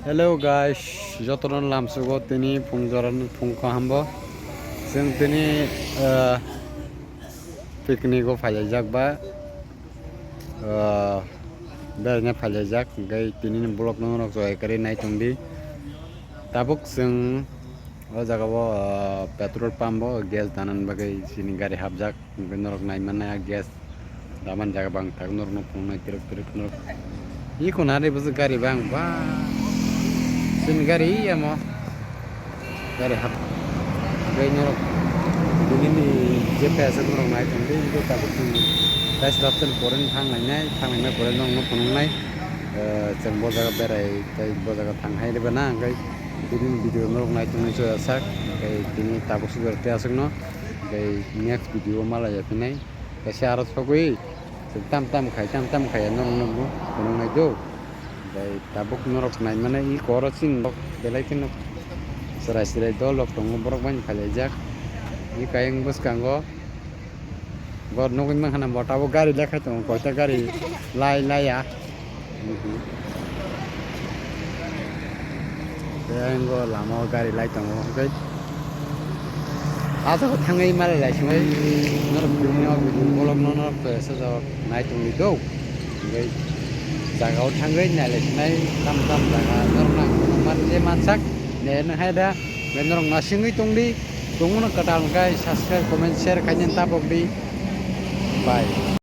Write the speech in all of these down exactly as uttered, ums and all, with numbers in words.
Hello guys, jotono lamsugo tini phung jorani phung kahambo. Chwng tini, ah, picnic o phailaijak ba, ah, beraina phailaijak, hwnkhe tini ni vlog no norok joya kwrwi nai tongdi. Tabuk chwng o jaga o, ah, petrol pump o gas danan bagwi chini gari hapjak. Hwnkhe norok nai mannai, ah, gas daman jaga bang tak norokno phunuknai twrwk twrwk norok. Iko nari bwswk gari bang ba. Chini gari iyamo. Gari hap. Hwnkhe norok bini ni je pesa norok nai tongdi, iko tabuk chini pesa laptop pore thang lainai, thang lainai pore norokno phunuknai. Eh, chwng bo jaga berai tei bo jaga thang hai rwbana, hwnkhe bini video norok nai tongwi joya sak, hwnkhe tini tabuk sujor tei aswkno. Tei next video o malai ya phinai. Kaisa aro sogwi tam tam khai, tam tam khai norok nukgo, phunuknai do. Tei tabuk norok nai mane i koro chin belai kheno chwrai chwrai dol rok tongo, borok bai phailaijak. I kayeng bwskango bo nugwi mankha na bo tabuk gari lekhai tongo, koita gari lai lai ya. Tei ayang o lama o gari lai tongo, hwnkhe ah jaga o thangwi malai lai singwi norok bini o video vlog no norok to esajak nai tongwi do, hwnkhe jaga o thangwi nai lai sinai tam tam jaga norok nang man je mansak ne nang hai da, norok nasingwi tongdi, tongmano kwtal hwnkhe subscribe, comment, share khaina tabok di, bye.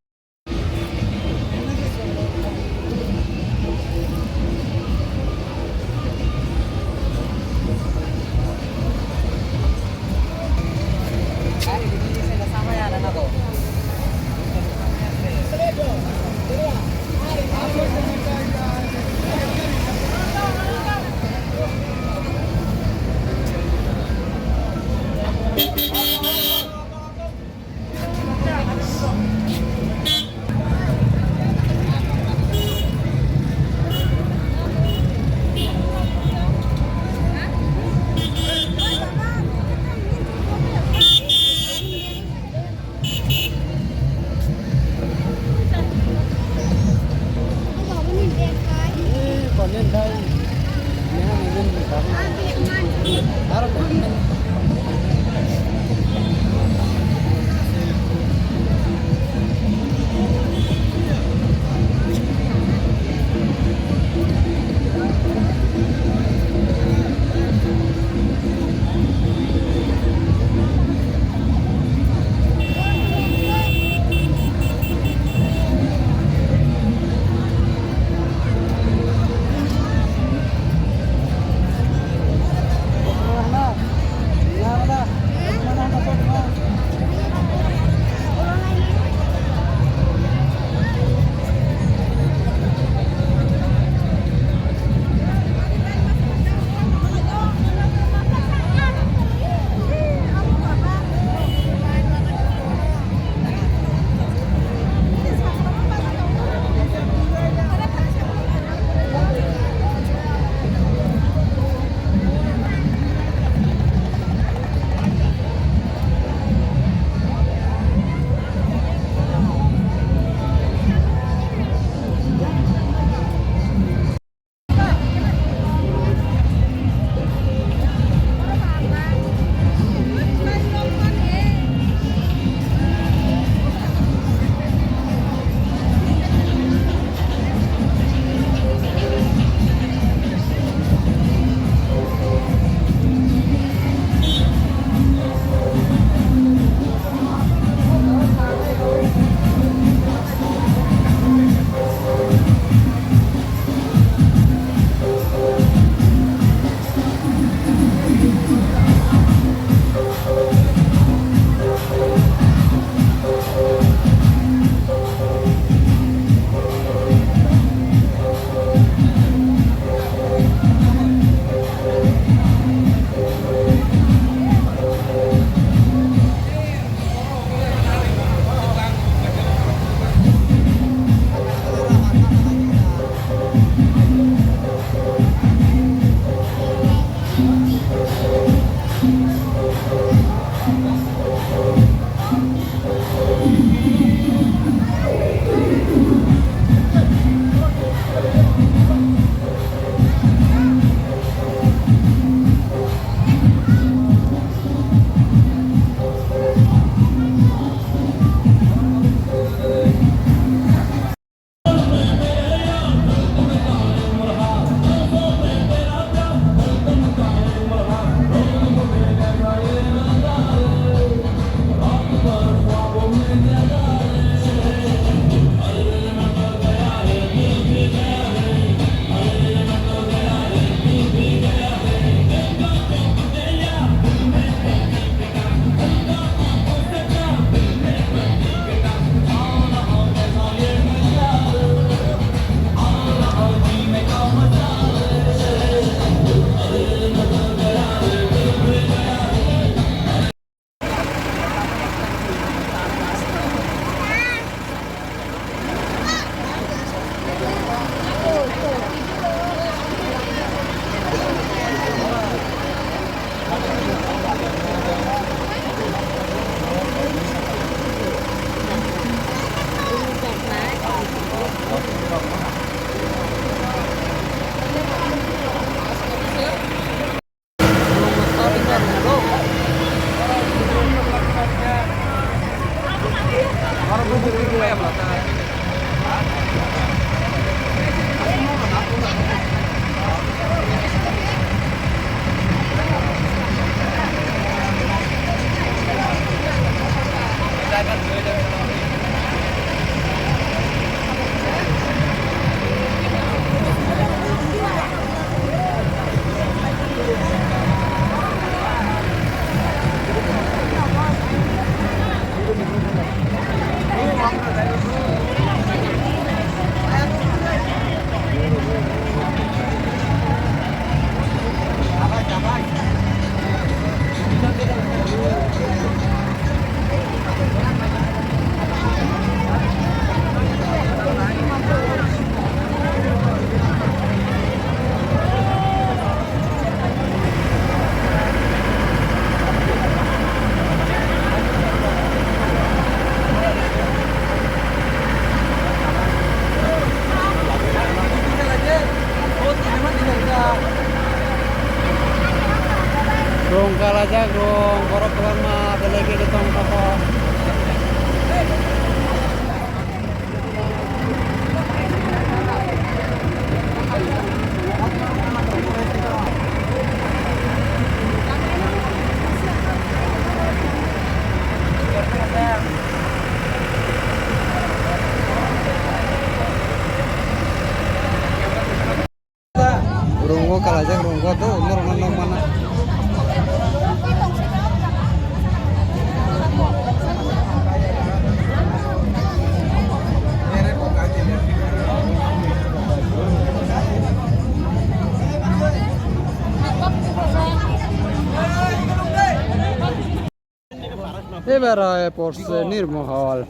Ajak rong, borok kwbangma belai khe tong kha. Rungo kalajak rungo to norokno nokmana. Ebar porse Nirmohol.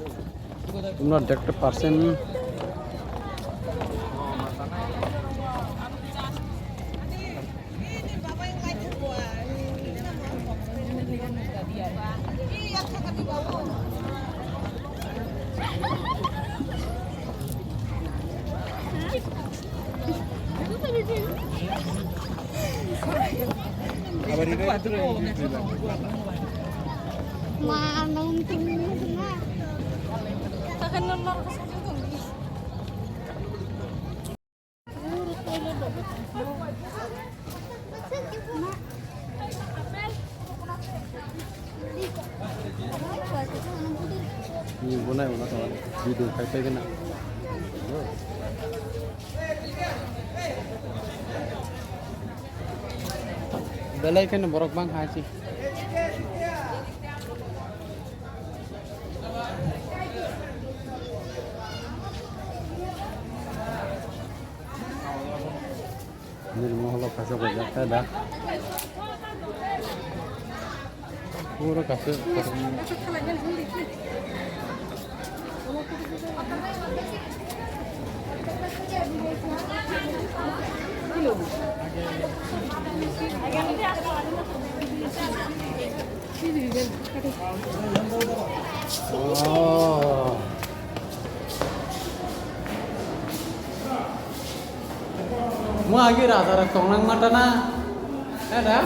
Not that person. Ni bo nai wngkha tongo, video khai paikhe na. Belai kheno borok bang hai se. Nirmoholo kaisa bwjak khe da. Puro kaisa. Oh. Mo agi raja rok tongnang mata na. Ada?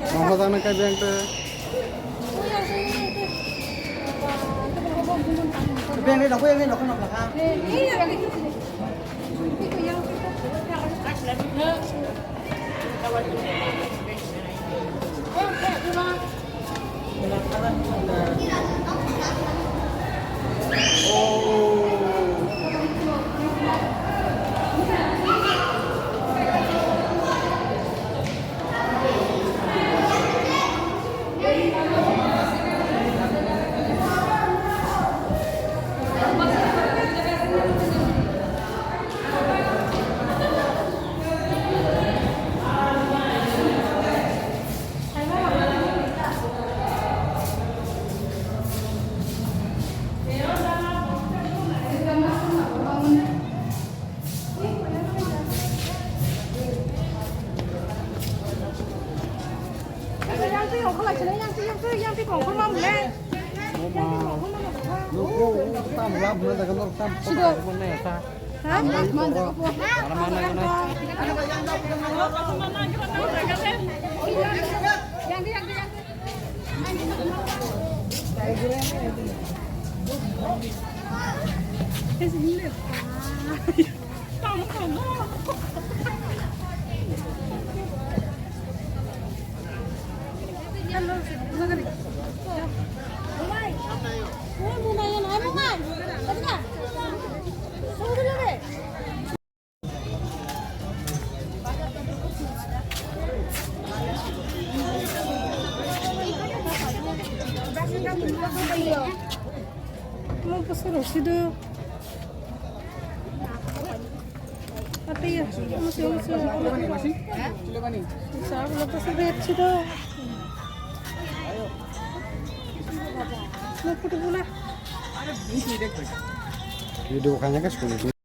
Mama sana kai beng te. Beng ni, beng ni, ha. Mo pasal rosido. Ate ya, mo se mo se. Sa mo pasal rosido. Mo putu pula. Video kanya ka school.